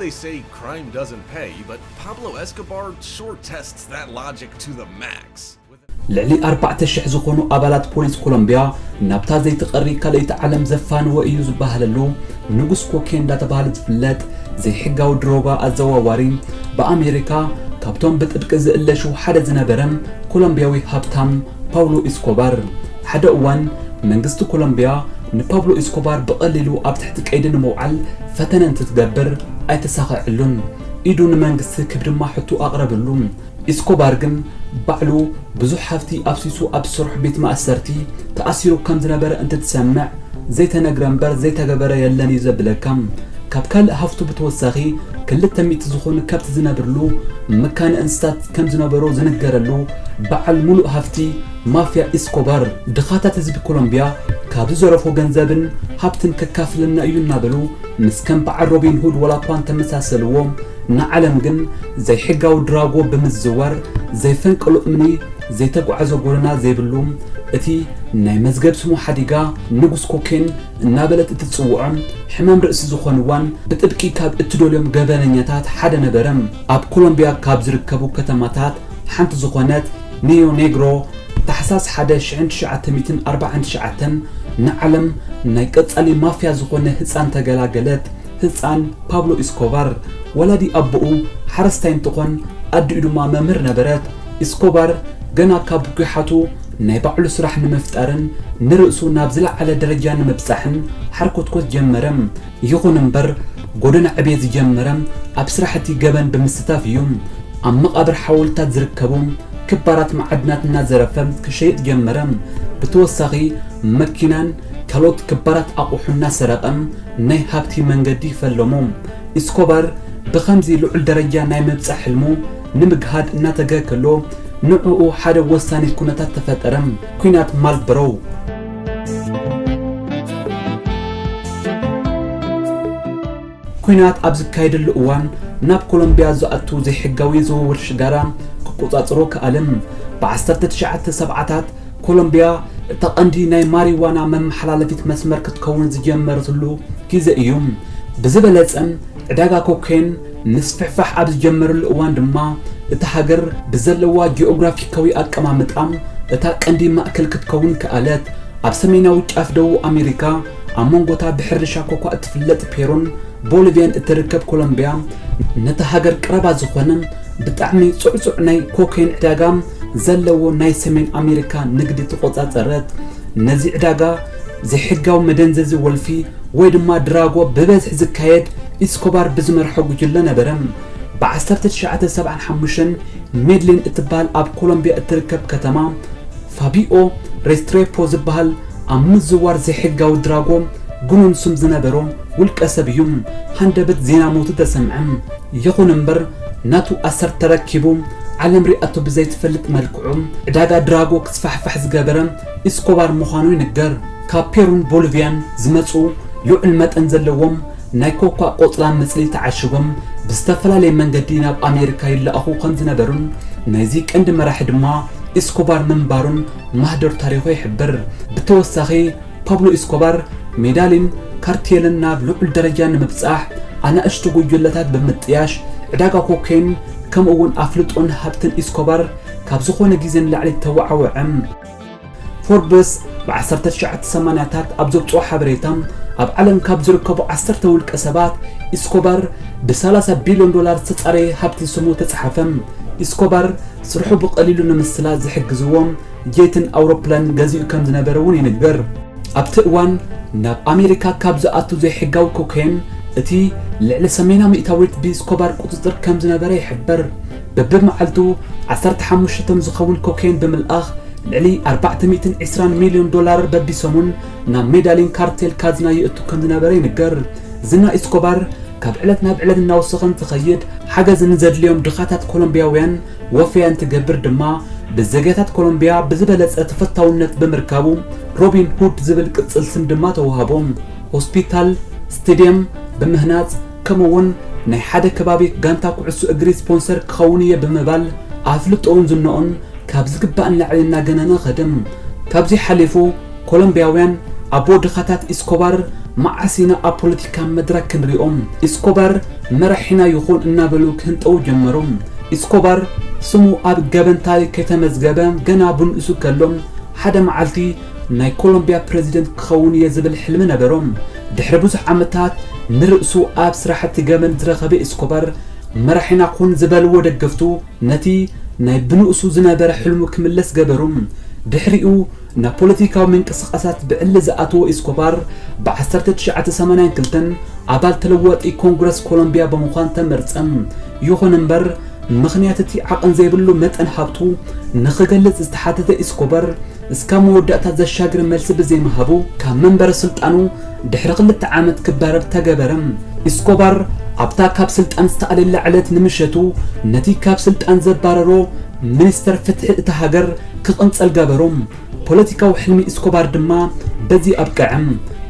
They say crime doesn't pay, but Pablo Escobar sure tests that logic to the max. ልዕሊ ኣርባዕተ ሽሕ ዝኾኑ ኣባላት ፖሊስ ኮሎምቢያ ናብታ ዘይትቐሪ ካልኣይቲ ዓለም ዘፋንዎ እዩ ዝበሃለሉ ንጉስ ኮኬን እንዳተባሃለ ዝፍለጥ ዘይሕጋዊ ድሮጋ ኣዘዋዋሪ ብኣሜሪካ ካብቶም ብጥብቂ ዝእለሹ ሓደ ዝነበረ ኮሎምቢያዊ ሃብታም ፓውሎ ኢስኮባር። ሓደ እዋን መንግስቲ ኮሎምቢያ ንፓብሎ ኢስኮባር ብቐሊሉ ኣብ ትሕቲ ቀይዲ ንምውዓል ፈተነ እንትትገብር ኣይተሳኸዐሉን። ኢዱ ንመንግስቲ ክብ ድማ ሕቶ ኣቕረብሉ። ኢስኮባር ግን ባዕሉ ብዙሕ ሃፍቲ ኣፍሲሱ ኣብ ዝሰርሖ ቤት ማእሰርቲ ተኣሲሩ ከም ዝነበረ እንትትሰምዕ ዘይተነግረ እምበር ዘይተገበረ የለን እዩ ዘብለካ። ካብ ካልእ ሃፍቱ ብተወሳኺ ክልተ ሚእቲ ዝኾኑ ከብቲ ዝነብርሉ መካነ እንስሳት ከም ዝነበሮ ዝንገረሉ በዓል ሙሉእ ሃፍቲ ማፍያ ኢስኮባር ድኻታት ህዝቢ ኮሎምቢያ ካብ ዝዘረፎ ገንዘብን ሃብትን ከካፍለና እዩ እናበሉ ምስ ከም በዓል ሮቢን ሁድ ዋላ እኳ እንተመሳሰልዎ ንዓለም ግን ዘይሕጋዊ ድራጎ ብምዝዋር ዘይፈንቀሎ እምኒ ዘይተጓዕዞ ጎደና ዘይብሉ እቲ ናይ መዝገብ ስሙ ሓዲጋ ንጉስ ኮኬን እናበለት እትጽውዖ ሕማም ርእሲ ዝኾንዋን ብጥብቂ ካብ እትደልዮም ገበነኛታት ሓደ ነበረ። ኣብ ኮሎምቢያ ካብ ዝርከቡ ከተማታት ሓንቲ ዝኾነት ኒዮ ኔግሮ ታሕሳስ ሓደ ሺሕ ትሽዓተ ሚእትን ኣርባዓን ትሽዓተን ንዓለም ናይ ቀጻሊ ማፍያ ዝኾነ ህጻን ተገላገለት። ህጻን ፓብሎ ኢስኮባር ወላዲ ኣቦኡ ሓረስታይ እንትኾን ኣዲኡ ድማ መምህር ነበረት። ኢስኮባር ገና ካብ ጒሓቱ ናይ ባዕሉ ስራሕ ንምፍጣርን ንርእሱ ናብ ዝለዓለ ደረጃ ንምብጻሕን ሓርኮትኮት ጀመረ። ይኹን እምበር ጎደና ዕቤት ዝጀመረ ኣብ ስራሕቲ ገበን ብምስታፍ እዩ። ኣብ መቓብር ሓወልታት ዝርከቡ ክባራት መዓድናት እናዘረፈ ክሸይጥ ጀመረ። ብተወሳኺ መኪናን ካልኦት ክባራት ኣቑሑ እናሰረቐ ናይ ሃብቲ መንገዲ ፈለሞ። ኢስኮባር ብኸምዚ ልዑል ደረጃ ናይ ምብጻሕ ሕልሙ ንምግሃድ እናተገ ከሎ ንዕኡ ሓደ ወሳኒ ኩነታት ተፈጠረ። ኲናት ማልበሮ። ኲናት ኣብ ዝካየደሉ እዋን ናብ ኮሎምቢያ ዝኣቱ ዘይሕጋዊ ዝውውር ሽጋራ ክቆጻጸሮ ከኣለ። ብ ዓሰርተ ትሽዓተ ሰብዓታት ኮሎምቢያ እታ ቀንዲ ናይ ማሪዋና መመሓላለፊት መስመር ክትከውን ዝጀመረትሉ ግዜ እዩ። ብዝበለጸ ዕዳጋ ኮኬን ምስፍሕፋሕ ኣብ ዝጀመረሉ እዋን ድማ እታ ሃገር ብዘለዋ ጂኦግራፊካዊ ኣቀማምጣ እታ ቀንዲ ማእከል ክትከውን ከኣለት። ኣብ ሰሜናዊ ጫፍ ደቡብ ኣሜሪካ ኣብ መንጎታ ብሕርሻ ኮካ እትፍለጥ ፔሩን ቦሊቪያን እትርከብ ኮሎምቢያ ነታ ሃገር ቀረባ ዝኾነ ብጣዕሚ ጽዕጹዕ ናይ ኮኬን ዕዳጋ ዘለዎ ናይ ሰሜን ኣሜሪካ ንግዲ ተቖጻጸረት። ነዚ ዕዳጋ ዘይሕጋዊ መደንዘዚ ወልፊ ወይ ድማ ድራጎ ብበዝሒ ዝካየድ ኢስኮባር ብዝመርሖ ጉጅለ ነበረ። ብ ዓሰርተ ትሽዓተ ሰብዓን ሓሙሽተን ሜድሊን እትበሃል ኣብ ኮሎምቢያ እትርከብ ከተማ ፋቢኦ ሬስትሬፖ ዝበሃል ኣብ ምዝዋር ዘይሕጋዊ ድራጎ ግኑን ስም ዝነበሮ ውልቀ ሰብ እዩ ሃንደበት ዜና ሞቱ ተሰምዐ። ይኹን እምበር ናቱ ኣሰር ተረኪቡ ዓለም ሪኣቶ ብዘይትፈልጥ መልክዑ ዕዳጋ ድራጎ ክስፋሕፋሕ ዝገበረ ኢስኮባር ምዃኑ ይንገር። ካብ ፔሩን ቦሊቪያን ዝመጹ ልዑል መጠን ዘለዎም ናይ ኮካ ቆጽላ ምጽሊ ተዓሽጎም ብዝተፈላለየ መንገዲ ናብ ኣሜሪካ ይለኣኹ ከም ዝነበሩን ናይዚ ቀንዲ መራሒ ድማ ኢስኮባር ምንባሩን ማህደር ታሪኹ ይሕብር። ብተወሳኺ ፓብሎ ኢስኮባር ሜዳሊን ካርቴልን ናብ ልዑል ደረጃ ንምብጻሕ ኣናእሽቱ ጉጅለታት ብምጥያሽ ዕዳጋ ኮኬን ከምኡ እውን ኣፍልጦን ሃብትን ኢስኮባር ካብ ዝኾነ ግዜ ንላዕሊ ተወዓወዐ። ፎርብስ ብ ዓሰርተ ትሽዓተ ሰማንያታት ኣብ ዘውፅኦ ሓበሬታ ኣብ ዓለም ካብ ዝርከቡ ዓሰርተ ውልቀ ሰባት ኢስኮባር ብ ሰላሳ ቢልዮን ዶላር ዝተፃረየ ሃብቲ ስሙ ተፃሓፈ። ኢስኮባር ስርሑ ብቐሊሉ ንምስላጥ ዝሕግዝዎ ጄትን ኣውሮፕላን ገዚኡ ከም ዝነበረ እውን ይንገር። ኣብቲ እዋን ናብ ኣሜሪካ ካብ ዝኣቱ ዘይሕጋዊ ኮኬን እቲ ልዕሊ ሰሜና ሚእታዊት ብኢስኮባር ቁፅፅር ከም ዝነበረ ይሕበር። በብመዓልቱ ዓሰርተ ሓሙሽተ ቶን ዝኸውን ኮኬን ብምልኣኽ ልዕሊ ኣርባዕተ ሚእትን ዕስራን ሚልዮን ዶላር በቢሰሙን ናብ ሜዳሊን ካርቴል ካዝና ይእቱ ከም ዝነበረ ይንገር። ዝና ኢስኮባር ካብ ዕለት ናብ ዕለት እናወሰኸ እንትኸይድ ሓገዝ ንዘድልዮም ድኻታት ኮሎምቢያውያን ወፈያ እንትገብር ድማ ብዘገያታት ኮሎምቢያ ብዝበለጸ ተፈታውነት ብምርካቡ ሮቢን ሁድ ዝብል ቅጽል ስም ድማ ተዋህቦ። ሆስፒታል፣ ስቴድየም ብምህናጽ ከምኡውን ናይ ሓደ ከባቢ ጋንታ ኩዕሶ እግሪ ስፖንሰር ክኸውን እየ ብምባል ኣፍልጦኡን ዝናኡን ካብ ዝግባእ ንላዕሊ እናገነነ ኸደ። ካብዚ ሓሊፉ ኮሎምቢያውያን ኣቦ ድኻታት ኢስኮባር መዓስ ኢና ኣብ ፖለቲካ መድረክ ክንሪኦም? ኢስኮባር መራሒና ይኹን እናበሉ ክህንጠዉ ጀመሩ። ኢስኮባር ስሙ ኣብ ገበን ታሪክ ከይተመዝገበ ገና ብንእሱ ከሎ ሓደ መዓልቲ ናይ ኮሎምቢያ ፕረዚደንት ክኸውን እየ ዝብል ሕልሚ ነበሮ። ድሕሪ ብዙሕ ዓመታት ንርእሱ ኣብ ስራሕቲ ገበን ዝረኸበ ኢስኮባር መራሒና ኩን ዝበልዎ ደገፍቱ ነቲ ናይ ብንእሱ ዝነበረ ሕልሙ ክምለስ ገበሩ። ድሕሪኡ ናብ ፖለቲካዊ ምንቅስቓሳት ብዕሊ ዝኣተወ ኢስኮባር ብ ዓሰርተ ትሽዓተ ሰማንያን ክልተን ኣባል ተለዋጢ ኮንግረስ ኮሎምቢያ ብምዃን ተመርጸ። ይኹን እምበር ምኽንያት እቲ ዓቐን ዘይብሉ መጠን ሃብቱ ንኽገልጽ ዝተሓተተ ኢስኮባር እስካብ መወዳእታ ዘሻግር መልሲ ብዘይምሃቡ ካብ መንበረ ስልጣኑ ድሕሪ ክልተ ዓመት ክባረር ተገበረ። ኢስኮባር ኣብታ ካብ ስልጣን ዝተኣለየላ ዕለት ንምሸቱ ነቲ ካብ ስልጣን ዘባረሮ ሚኒስተር ፍትሒ እታ ሃገር ክቕንጸል ገበሮ። ፖለቲካዊ ሕልሚ ኢስኮባር ድማ በዚ ኣብቅዐ።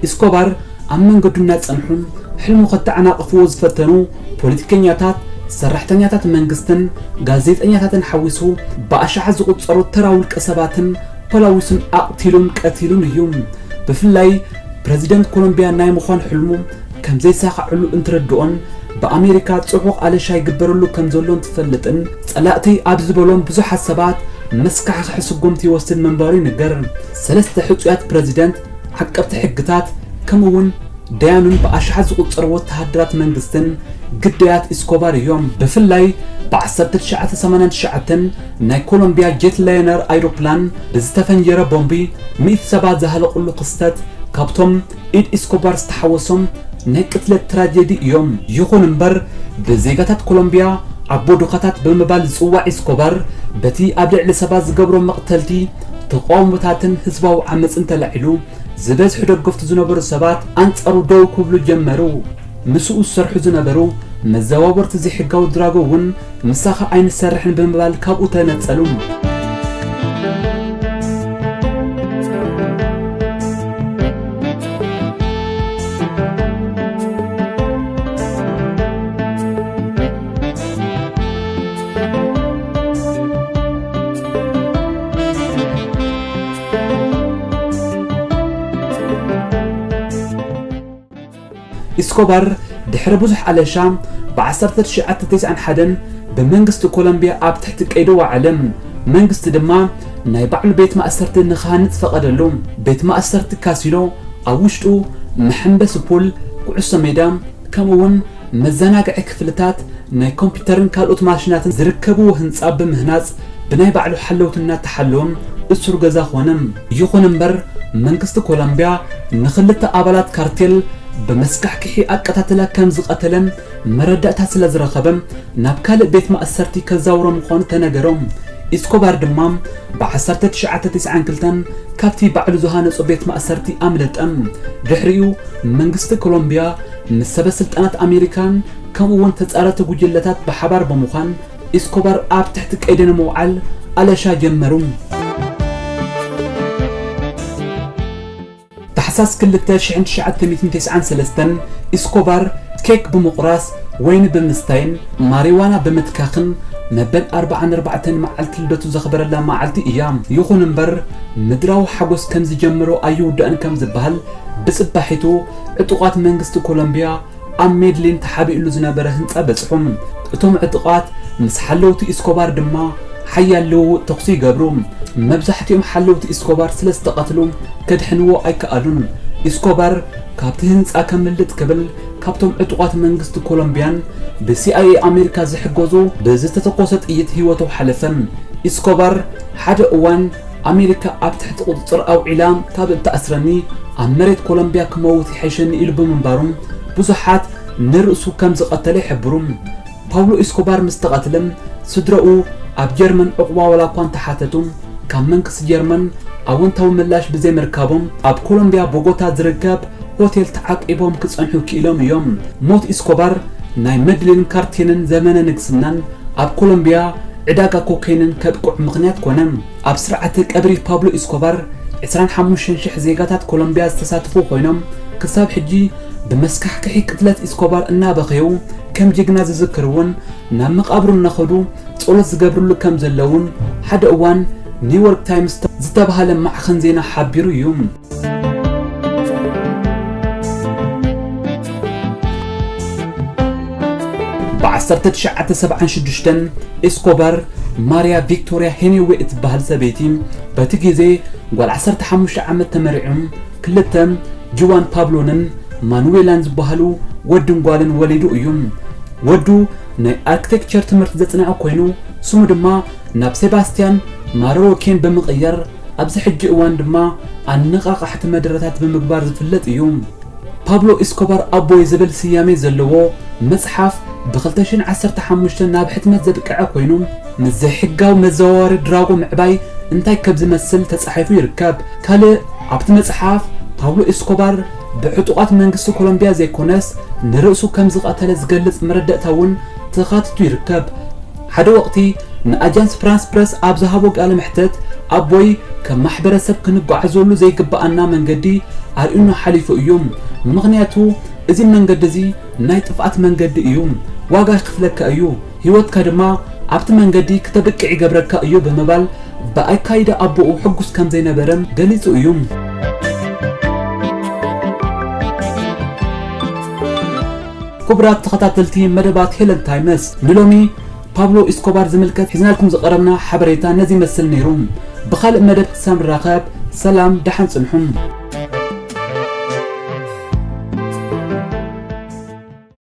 ኢስኮባር ኣብ መንገዱ እናጸንሑ ሕልሙ ከተዓናቕፍዎ ዝፈተኑ ፖለቲከኛታት፣ ሰራሕተኛታት መንግስትን ጋዜጠኛታትን ሓዊሱ ብኣሽሓት ዝቑጸሩ ተራ ውልቀ ሰባትን ፖላዊስን ኣቕቲሉን ቀቲሉን እዩ። ብፍላይ ፕረዚደንት ኮሎምቢያ ናይ ምዃን ሕልሙ ከም ዘይሳኻዕሉ እንትርድኦን ብኣሜሪካ ጽዑቕ ኣለሻ ይግበረሉ ከም ዘሎ እንትፈልጥን ጸላእተይ ኣብ ዝበሎም ብዙሓት ሰባት መስካሕክሒ ስጉምቲ ይወስድ ምንባሩ ይንገር። ሰለስተ ሕጹያት ፕረዚደንት፣ ዓቀብቲ ሕግታት፣ ከምኡ'ውን ደያኑን ብኣሽሓት ዝቑጸሩ ወተሃደራት መንግስትን ግዳያት ኢስኮባር እዮም። ብፍላይ ብ ዓሰርተ ትሽዓተ ሰማንያን ትሽዓተን ናይ ኮሎምቢያ ጀት ላይነር ኣይሮፕላን ብዝተፈንጀረ ቦምቢ ሚእቲ ሰባት ዝሃለቑሉ ክስተት ካብቶም ኢድ ኢስኮባር ዝተሓወሶም ናይ ቅትለት ትራጀዲ እዮም። ይኹን እምበር ብዜጋታት ኮሎምቢያ ኣቦ ዱኻታት ብምባል ዝጽዋዕ ኢስኮባር በቲ ኣብ ልዕሊ ሰባት ዝገብሮ መቕተልቲ፣ ተቓውሞታትን ህዝባዊ ዓመጽን ተላዒሉ ዝበዝሑ ደገፍቱ ዝነበሩ ሰባት ኣንጻሩ ደው ክብሉ ጀመሩ። ምስኡ ዝሰርሑ ዝነበሩ መዘዋወርቲ ዘይሕጋዊ ድራጎ እውን ምሳኻ ኣይንሰርሕን ብምባል ካብኡ ተነጸሉ። ኢስኮባር ድሕሪ ብዙሕ ኣለሻ ብ ዓሰርተ ትሽዓተ ተስዓን ሓደን ብመንግስቲ ኮሎምቢያ ኣብ ትሕቲ ቀይዲ ወዓለ። መንግስቲ ድማ ናይ ባዕሉ ቤት ማእሰርቲ ንኽሃንጽ ፈቐደሉ። ቤት ማእሰርቲ ካሲኖ፣ ኣብ ውሽጡ መሐንበሲ ፑል፣ ኩዕሶ ሜዳ፣ ከምኡ እውን መዘናግዒ ክፍልታት፣ ናይ ኮምፒውተርን ካልኦት ማሽናትን ዝርከብዎ ህንጻ ብምህናጽ ብናይ ባዕሉ ሓለውቲ እናተሓለወ እሱር ገዛ ኾነ። ይኹን እምበር መንግስቲ ኮሎምቢያ ንኽልተ ኣባላት ካርቴል ብመስካሕክሒ ኣቀታትላ ከም ዝቐተለን መረዳእታ ስለ ዝረኸበ ናብ ካልእ ቤት ማእሰርቲ ከዛውሮ ምዃኑ ተነገሮ። ኢስኮባር ድማ ብ ዓሰርተ ትሽዓተ ተስዓን ክልተን ካብቲ ባዕሉ ዝሃነጾ ቤት ማእሰርቲ ኣምለጠ። ድሕሪኡ መንግስቲ ኮሎምቢያ ምስ ሰበ ስልጣናት ኣሜሪካን ከምኡ እውን ተጻረርቲ ጉጅለታት ብሓባር ብምዃን ኢስኮባር ኣብ ትሕቲ ቀይዲ ንምውዓል ኣለሻ ጀመሩ። ታሕሳስ ክልተ ሽሕን ትሽዓተ ሚእትን ተስዓን ሰለስተን ኢስኮባር ኬክ ብምቑራስ፣ ወይኒ ብምስታይን ማሪዋና ብምትካኽን መበል ኣርብዓን ኣርባዕተን መዓልቲ ልደቱ ዘኽበረላ መዓልቲ እያ። ይኹን እምበር ምድራዊ ሓጎስ ከም ዝጀመሮ ኣይውዳእን ከም ዝበሃል ብጽባሒቱ ዕጡቓት መንግስቲ ኮሎምቢያ ኣብ ሜድሊን ተሓቢእሉ ዝነበረ ህንጻ በጽሑ። እቶም ዕጡቓት ምስ ሓለውቲ ኢስኮባር ድማ ሓያል ልውውጥ ተኹሲ ይገብሩ። መብዛሕትኦም ሓለውቲ ኢስኮባር ስለ ዝተቐትሉ ከድሕንዎ ኣይከኣሉን። ኢስኮባር ካብቲ ህንጻ ከምልጥ ክብል ካብቶም ዕጡቓት መንግስቲ ኮሎምቢያን ብሲኣይኤ ኣሜሪካ ዝሕገዙ ብዝተተኮሰ ጥይት ህይወቱ ሓለፈ። ኢስኮባር ሓደ እዋን ኣሜሪካ ኣብ ትሕቲ ቁጽጽር ኣውዒላ ካብ እትኣስረኒ ኣብ መሬት ኮሎምቢያ ክመውት ይሕሸኒ ኢሉ ብምንባሩ ብዙሓት ንርእሱ ከም ዝቐተለ ይሕብሩ። ፓውሎ ኢስኮባር ምስ ተቐትለ ስድረኡ ኣብ ጀርመን ዕቑባ ዋላ እኳ እንተሓተቱ ካብ መንግስቲ ጀርመን ኣወንታዊ ምላሽ ብዘይምርካቦም ኣብ ኮሎምቢያ ቦጎታ ዝርከብ ሆቴል ተዓቂቦም ክጸንሑ ክኢሎም እዮም። ሞት ኢስኮባር ናይ መድሊን ካርቴልን ዘመነ ንግስናን ኣብ ኮሎምቢያ ዕዳጋ ኮኬንን ከብቅዕ ምኽንያት ኮነ። ኣብ ስርዓተ ቀብሪ ፓብሎ ኢስኮባር ዕስራን ሓሙሽተን ሽሕ ዜጋታት ኮሎምቢያ ዝተሳተፉ ኮይኖም ክሳብ ሕጂ ብመስካሕክሒ ቅትለት ኢስኮባር እናበኸዩ ከም ጅግና ዝዝክርዎን ናብ መቓብሩ እናኸዱ ጸሎት ዝገብርሉ ከም ዘለውን ሓደ እዋን ኒውዮርክ ታይምስ ዝተባህለ ማዕኸን ዜና ሓቢሩ እዩ። ዓሰርተ ትሽዓተ ሰብዓን ሽዱሽተን፣ ኤስኮባር ማርያ ቪክቶርያ ሄኔዌ እትበሃል ሰበይቲ፣ በቲ ግዜ ጓል ዓሰርተ ሓሙሽተ ዓመት፣ ተመርዕዮም ክልተ፣ ጁዋን ፓብሎንን ማኑዌላን ዝበሃሉ ወድን ጓልን ወሊዱ እዩ። ወዱ ናይ ኣርክቴክቸር ትምህርቲ ዘጽንዐ ኮይኑ፣ ስሙ ድማ ናብ ሴባስቲያን ማሮሮኬን ብምቕያር፣ ኣብዚ ሕጂ እዋን ድማ ኣነቓቓሕቲ መደረታት ብምግባር ዝፍለጥ እዩ። ፓብሎ ኢስኮባር ኣቦይ ዝብል ስያሜ ዘለዎ መጽሓፍ ብ ክልተ ሽሕን ዓሰርተ ሓሙሽተን ናብ ሕትመት ዘብቅዐ ኮይኑ፣ ንዘይሕጋዊ መዘዋወሪ ድራጎ ምዕባይ እንታይ ከም ዝመስል ተጻሒፉ ይርከብ። ካልእ ኣብቲ መጽሓፍ፣ ፓብሎ ኢስኮባር ብዕጡቓት መንግስቲ ኮሎምቢያ ዘይኮነስ፣ ንርእሱ ከም ዝቐተለ ዝገልጽ መረዳእታ እውን ተኻቲቱ ይርከብ። ሓደ ወቕቲ ንኣጃንስ ፍራንስ ፕረስ ኣብ ዝሃቦ ቃለ መሕተት፣ ኣቦይ ከም ማሕበረሰብ ክንጓዓዘሉ ዘይግብኣና መንገዲ ኣርእዩና ሓሊፉ እዩ። ምኽንያቱ፣ እዚ መንገዲ እዚ ናይ ጥፍኣት መንገዲ እዩ። ዋጋ ይኽፍለካ እዩ። ህይወትካ ድማ ኣብቲ መንገዲ ክተብቅዕ ይገብረካ እዩ ብምባል፣ ብኣካይዳ ኣቦኡ ሕጉስ ከም ዘይነበረ ገሊጹ እዩ። ክቡራት ተኸታተልቲ መደባት ሄለን ታይምስ፣ ንሎሚ ፓብሎ ኢስኮባር ዝምልከት ሒዝናልኩም ዝቐረብና ሓበሬታ ነዚ ይመስል ነይሩ። ብኻልእ መደብ ክሳብ ንራኸብ፣ ሰላም፣ ደሓን ጽንሑ።